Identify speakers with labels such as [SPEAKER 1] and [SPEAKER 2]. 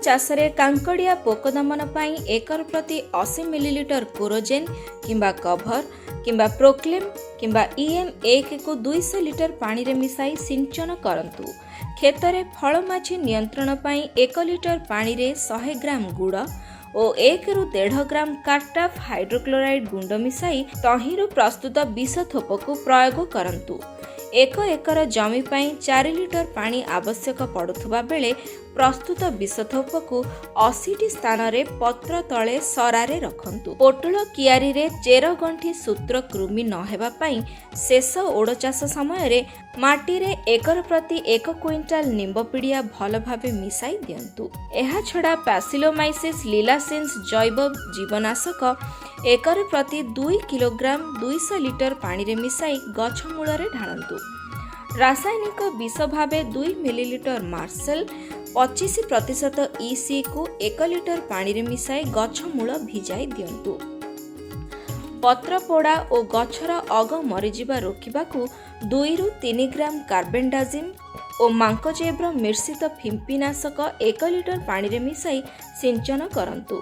[SPEAKER 1] ଚାଷରେ କାଙ୍କଡ଼ିଆ ପୋକ ଦମନ ପାଇଁ ଏକର ପ୍ରତି 80 ମିଲିଲିଟର କୋରୋଜେନ୍ କିମ୍ବା କଭର କିମ୍ବା ପ୍ରୋକ୍ଲେମ୍ କିମ୍ବା ଇଏମ୍ 1କୁ 200 ଲିଟର ପାଣିରେ ମିଶାଇ ସିଞ୍ଚନ କରନ୍ତୁ। କ୍ଷେତରେ ଫଳମାଛି ନିୟନ୍ତ୍ରଣ ପାଇଁ 1 ଲିଟର ପାଣିରେ 100 ଗ୍ରାମ ଗୁଡ଼ ଓ 1ରୁ 1.5 ଗ୍ରାମ କାର୍ଟାଫ୍ ହାଇଡ୍ରୋକ୍ଲୋରାଇଡ୍ ଗୁଣ୍ଡ ମିଶାଇ ତହିଁରୁ ପ୍ରସ୍ତୁତ ବିଷ ଥୋପକୁ ପ୍ରୟୋଗ କରନ୍ତୁ। 1 ଏକର ଜମି ପାଇଁ 4 ଲିଟର ପାଣି ଆବଶ୍ୟକ ପଡ଼ୁଥିବା ବେଳେ ପ୍ରସ୍ତୁତ ବିଷଥୋପକୁ 80ଟି ସ୍ଥାନରେ ପତ୍ର ତଳେ ସରାରେ ରଖନ୍ତୁ। ପୋଟଳ କିଆରିରେ ଚେରଗଣ୍ଠି ସୂତ୍ର କୃମି ନ ହେବା ପାଇଁ ଶେଷ ଓଡ଼ ଚାଷ ସମୟରେ ମାଟିରେ ଏକର ପ୍ରତି 1 କୁଇଣ୍ଟାଲ ନିମ୍ବ ପିଡ଼ିଆ ଭଲ ଭାବେ ମିଶାଇ ଦିଅନ୍ତୁ। ଏହାଛଡ଼ା ପାସିଲୋମାଇସିସ୍ ଲିଲାସିନ୍ସ ଜୈବ ଜୀବନାଶକ ଏକର ପ୍ରତି 2 କିଲୋଗ୍ରାମ 200 ଲିଟର ପାଣିରେ ମିଶାଇ ଗଛ ମୂଳରେ ଢାଳନ୍ତୁ। ରାସାୟନିକ ବିଷ ଭାବେ 2 ମିଲିଲିଟର ମାର୍ସେଲ 25% ଇସିକୁ 1 ଲିଟର ପାଣିରେ ମିଶାଇ ଗଛ ମୂଳ ଭିଜାଇ ଦିଅନ୍ତୁ। ପତ୍ରପୋଡ଼ା ଓ ଗଛର ଅଗ ମରିଯିବା ରୋକିବାକୁ 2ରୁ 3 ଗ୍ରାମ କାର୍ବୋଣ୍ଡାଜିମ୍ ଓ ମାଙ୍କୋଜେବ୍ର ମିଶ୍ରିତ ଫିମ୍ପିନାଶକ 1 ଲିଟର ପାଣିରେ ମିଶାଇ ସିଞ୍ଚନ କରନ୍ତୁ।